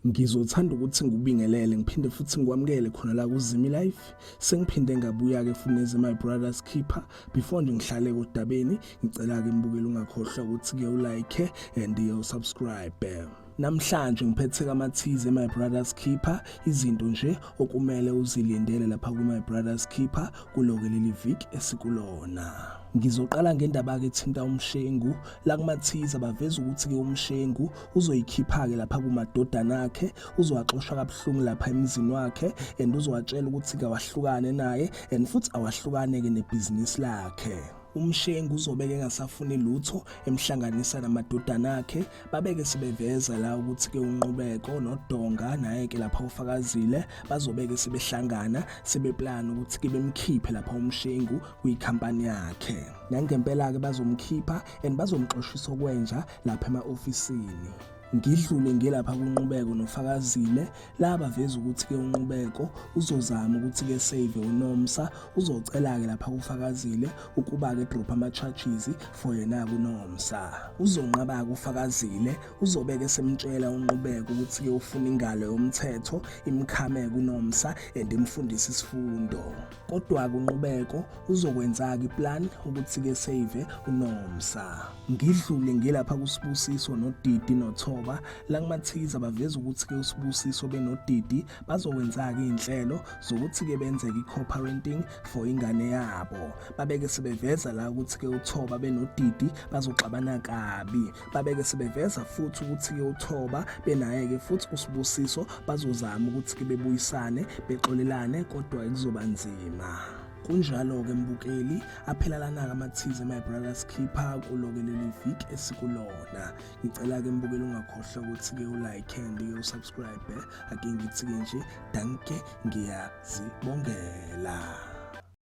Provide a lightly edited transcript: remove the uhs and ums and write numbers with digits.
Ngizothanda ukuthi ngikubingelele ngiphinde futhi ngikwamukele khona la kuZimi Life. Sengiphinde ngabuya-ke futhi neze My Brother's Keeper. Before nje ngihlale kodabeni, ngicela-ke mbukeli ungakhohlwa ukuthi-ke ulike and usubscribe. Namhlanje ngiphethe kamathize My Brother's Keeper, izinto nje okumele uzilindele lapha ku-My Brother's Keeper kuloke leli viki esikulona. Ngizoqala ngendaba-ke ethinta uMshengu. La kumathiza baveza ukuthi-ke uMshengu uzoyikhipha-ke lapha kumadodana akhe, uzowaxosha kabuhlungu lapha emzini wakhe and uzowatshela ukuthi-ke awahlukane naye and futhi awahlukane-ke nebhizinisi lakhe. UMshengu uzobeke engasafuni lutho emhlanganisa namadodana akhe. Babeke sebeveza la ukuthi-ke uNqubeko noDonga naye-ke lapha uFakazile bazobeke sebehlangana sebeplana ukuthi-ke bemkhiphe lapha uMshengu kwikhampani yakhe. Nangempela-ke bazomkhipha and bazomxoshisa okwenja lapha ema-ofisini. Ngidlule ngilapha kuNqubeko noFakazile, la baveza ukuthi-ke uNqubeko uzozama ukuthi-ke save uNomsa, uzocela-ke lapha kuFakazile ukuba-ke drop ama-charges for yena-ke uNomsa. Uzonqaba-ke uFakazile, uzobeke semtshela uNqubeko ukuthi-ke ufuna ingalo yomthetho imkhame kuNomsa and imfundise isifundo. Kodwa-ke uNqubeko uzokwenza-ke iplan ukuthi-ke save uNomsa. Ngidlule ngilapha kuSibusiso noDidi noThoba, la kumathiza baveza ukuthi-ke uSibusiso benoDidi bazokwenza-ke iy'nhlelo zokuthi-ke benzeke i-co-parenting for ingane yabo. Babeke sebeveza la ukuthi-ke uThoba benoDidi bazoxabana kabi. Babeke sebeveza futhi ukuthi-ke uThoba benaye-ke futhi uSibusiso bazozama ukuthi-ke bebuyisane bexolelane kodwa kuzoba nzima. Kunjalo-ke mbukeli, aphela lana-ke amathize My Brother's Keeper kulo-ke leli viki esikulona. Ngicela-ke mbukeli ungakhohlwa ukuthi-ke ulike and-ke usubscribe. Ake ngithi-ke nje danke, ngiyazibongela.